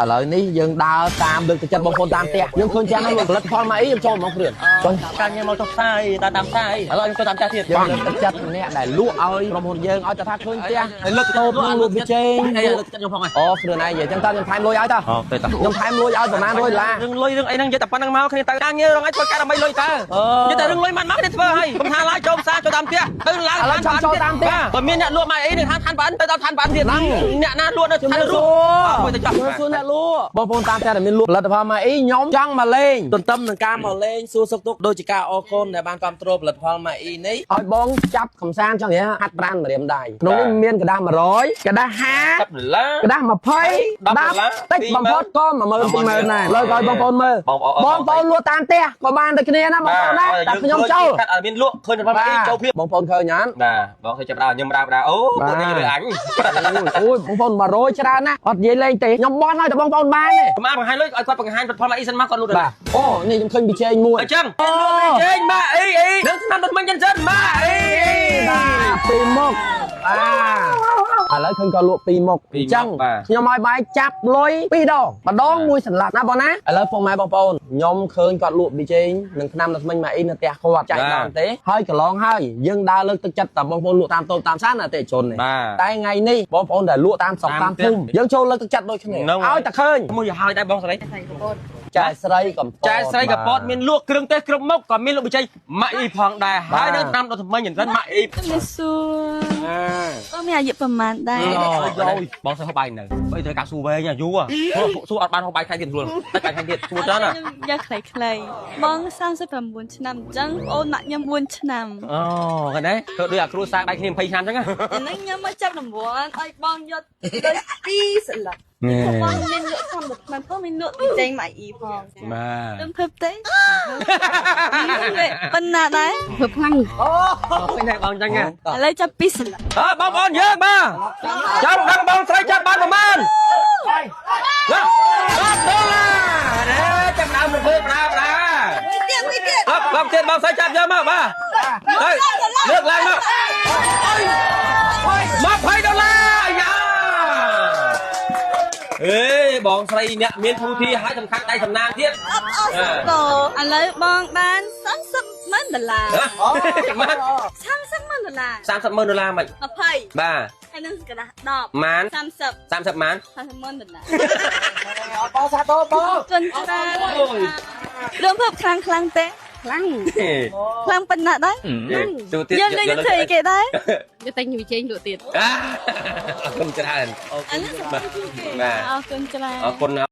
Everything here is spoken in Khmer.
ឥឡូវនេះយើងដើរតាមលើកទឹកចិត្តបងប្អូនតាមផ្ទះយើងឃើញចាំហ្នឹងផលិតផលមកអីយើងចូលមកគ្រឿនចុះ ការងារមកចុះផ្សាយតាមតាមផ្សាយឥឡូវខ្ញុំចូលតាមផ្ទះទៀត យើងលើកទឹកចិត្តអ្នកដែលលក់ឲ្យក្រុមហ៊ុនយើងឲ្យតែថាឃើញផ្ទះ ហើយលើក តូបនឹងលក់វាចេង ហើយលើកទឹកចិត្តខ្ញុំផងហើយ អូគ្រឿនឯងនិយាយចឹងតើខ្ញុំថែមលុយឲ្យតើ អូទេតើ ខ្ញុំថែមលុយឲ្យប្រហែល100ដុល្លារ រឿងលុយរឿងអីហ្នឹងនិយាយតែប៉ុណ្្នឹងមកគ្នាទៅការងាររងឲ្យធ្វើការដើម្បីលុយតើនិយាយតែរឿងលុយមិនមកគ្នាធ្វើហើយកុំថាឡើយចូលផ្សារចូលតាមផ្ទះទៅឡើងបើមានអ្នកលក់មកអីនេះឋានឋានបានទៅដល់ឋានបានទៀតអ្នកណាលក់នៅឋានរស់មួយទៅចោះ សួរអ្នកលក់បងប្អូនតាមផ្ទះដែលមានលក់ផលិតផលមកអីខ្ញុំចង់មកលេងទន្ទឹមនឹងការមកលេងសួរសុខទុក្ខដូចជាការអរគុណដែលបានគ្រប់គ្រងផលិតផលមកអីនេះឲ្យបងចាប់កំសាន្តចង់និយាយហាត់ប្រានម្រាមដៃក្នុងនេះមានក្រដាស100ក្រដាស50 10ដុល្លារ กระดาษ20 10តិចបំផុតក៏10000 20000ដែរលើឲ្យបងប្អូនមើលបងប្អូនលក់តាមផ្ទះក៏បានដូចគ្នាណាបងប្អូនណាតែខ្ញុំចូល កាត់ឲ្យមានលក់ឃើញផលអីចូលភាព បងប្អូនឃើញអត់ បាទបងឃើញចាប់ដើមខ្ញុំដើមដើមអូពួកនេះលើអញ អូយបងប្អូន100ច្រើនណាស់អត់និយាយលេងទេខ្ញុំបន់ឲ្យតែបងប្អូនបានទេ កុំអាបង្ហាញលុយឲ្យគាត់បង្ហាញផលអីសិនមកគាត់លក់ បាទអូនេះខ្ញុំឃើញប៊ីចេងមួយ អញ្ចឹងលក់ចេញមកអីអីនឹងឆ្នាំដល់មិញចិនសិនមកអី បាទពីរមុខបាទឥឡូវឃើញគាត់លក់ពីរមុខអញ្ចឹងខ្ញុំឲ្យបាយចាប់លុយពីរដងម្ដងមួយសន្លឹកណាបងណាឥឡូវពុកម៉ែបងប្អូនខ្ញុំឃើញគាត់លក់ប៊ីចេងនិងឆ្នាំដល់ថ្មិញម៉ាអ៊ីនៅផ្ទះគាត់ចាច់ដល់ទេហើយកន្លងហើយយើងដើរលើកទឹកចិត្តតែបងប្អូនលក់តាមតូបតាមសានអតិជនទេតែថ្ងៃនេះបងប្អូនដែលលក់តាមស្រុកតាមភូមិយើងចូលលើកទឹកចិត្តដូចគ្នាឲ្យតែឃើញ មួយហើយដែរបងស្រី ចែស្រីកំពត ចែស្រីកពតមានលក់គ្រឿងទេសគ្រប់មុខក៏មានលក់បច្ចេកម៉ាក់អ៊ីផងដែរហើយនៅតាមដល់ថ្មិញចិនសិនម៉ាក់អ៊ី ជំរាបសួរបងមានអាយុប្រហែលដែរ បងស្រីហូបបាយនៅបើត្រូវការសួរវែងយូរសួរអត់បានហូបបាយខែទៀតស្រួលតែខែទៀតសួរច្រើនណា ខ្ញុំយកខ្លីៗបង39ឆ្នាំអញ្ចឹងប្អូនម៉ាក់ខ្ញុំ4ឆ្នាំ អូកណ្ដេធ្វើដូចអាគ្រួសារបាយគ្នា20ឆ្នាំអញ្ចឹង អាហ្នឹងខ្ញុំមកចាប់រង្វាន់ឲ្យបងយកទៅ2សន្លឹកបងមានលក់ធម្មតាថ្មផងមានលក់ចេញម៉ាក់អ៊ីផង បាទ ខ្ញុំធ្វើទេប៉ុណ្ណាដែរ ធ្វើខ្លាំង អូឃើញតែបងអញ្ចឹង ឥឡូវចាប់2សន្លឹក អើបងប្អូនយើងបាទចាំដឹងបងស្រីចាប់បានប្រមាណ10ដុល្លារណែចាំដើមរំភើបប្រាប្រា មួយទៀតមួយទៀត អបបងទៀតបងស្រីចាប់យកមកបាទទៅលើកឡើងមក20ដុល្លារអាយ៉ាអេបងស្រីអ្នកមានធូធីហើយសំខាន់ដៃសំណាងទៀត អបអរសាទរឥឡូវបងបាន30ម៉ឺនដុល្លារ ម៉ាន 30ម៉ឺនដុល្លារ 30ម៉ឺនដុល្លារមិន 20 បាទ ហើយនឹងกระดาษ10 ម៉ាន 30 30ម៉ាន 30ម៉ឺនដុល្លារ បងសាទរបង គុណច្រើនរួមភពខ្លាំងខ្លាំងទេ ខ្លាំង ខ្លាំងប៉ុណ្ណាដែរ ទូទៀត យើងលេងធ្វើអីគេដែរ យកតែញីចេញលក់ទៀត អរគុណច្រើន អានេះសម្រាប់គេ បាទ អរគុណច្រើន អរគុណណា